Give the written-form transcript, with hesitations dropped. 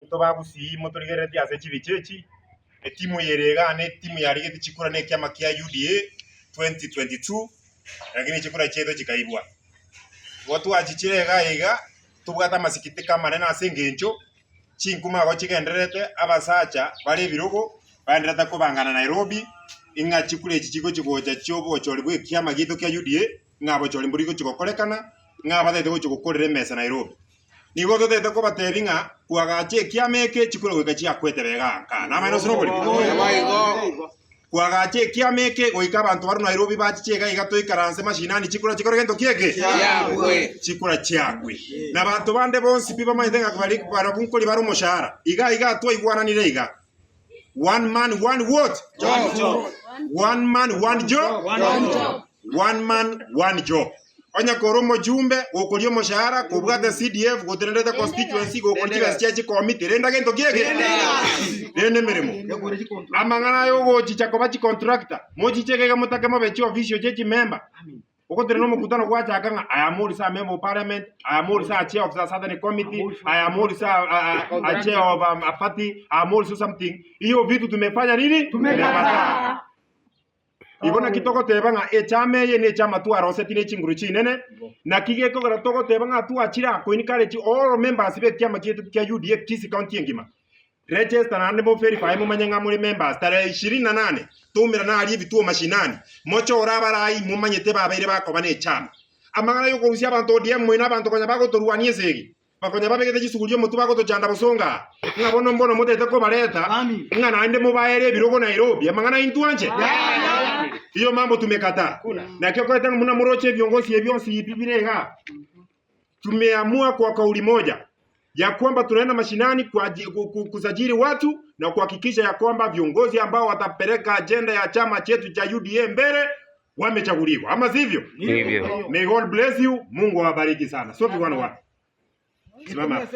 Intwe ba Gusii motorigereretie ase chibicha echi, etimu eye ere igaa netimu yarigetie chikura na ekiama kia UDA 2022, lakini chikura chiaito chikaibwa. Igo twachichire igaa iga, tobwate amasikitiko amanene ase engencho, chinkuma igo chigendererete, abasacha bare ebirogo, baendererete kobangana Nairobi, ing'a chikura echi chigochi gocha chia obochori bwa ekiama giaito kia UDA, ng'a obochori mbori gochi gokorekana, ng'a abatagete gochi gokorera emesa Nairobi. Nigo totagete kobatebia ng'a kwagacha ekiama eke chikure goika chiakwete bega nka. Namaene ase oborimo? Kwagacha ekiama eke goika abanto barue Nairobi bachiche iga iga toikaranse mashinani chikura chikore gento ki eke? Chikura chiakwe. Na banto bande bonsi pi bamanyete ng'a bari barabwo nkori bare omoshahara. Iga iga twaigwananire iga. One man one what? One man one job. One man one job. Onye kore omojumbe gokoria omoshahara kobwate CDF gotenenete constituency gokoria chibesa chia chikomiti renda gento kiege renda emeremo amang'ana aya ogochicha koba chicontractor mochiche iga iga motake mobe chiofficial chie chimember Ogotenena omokutano gwachaka ng'a I am also a member of parliament, I am also a chair of a certain committee, I am also a, a, a, a chair of um, a party, I am also something. Hiyo vitu tumefanya nini? Tumekataa. Igo naki togoteba ng'a echama eye ne echama twaroseti ne chinguru chinene, naki gekogera togoteba ng'a twachire aa ko encourage all members be ekiama kiaito kia UDA Kisii County engima. Register naende mo verify momanye ng'a more members tarehe ishirini na nane toumerane aria ebituo mashinani mochore abarai momanyete babeire bakoba ne echama. Amang'ana yokorusia abanto ODM moino abanto konya bagotorwania esegi bakonya babegete chisuguri omotwe bagotochanda bosongo aa ng'a bono mbono motete kobareta ng'a naende mobaere ebirogo Nairobi amang'ana intwe anche hiyo mambo tumekataa. Naki okorete ng'a buna moroche ebiongosi ebi bionsi pi bire igaa tumeamua kwa kauli moja ya kwamba tunaenda mashinani kwa kusajili watu na kuhakikisha ya kwamba viongozi ambao watapeleka ajenda ya chama chetu cha UDA mbele wamechaguliwa, ama sivyo? Ndivyo. May God bless you. Mungu awabariki sana. Sofi wana wapi? Simama.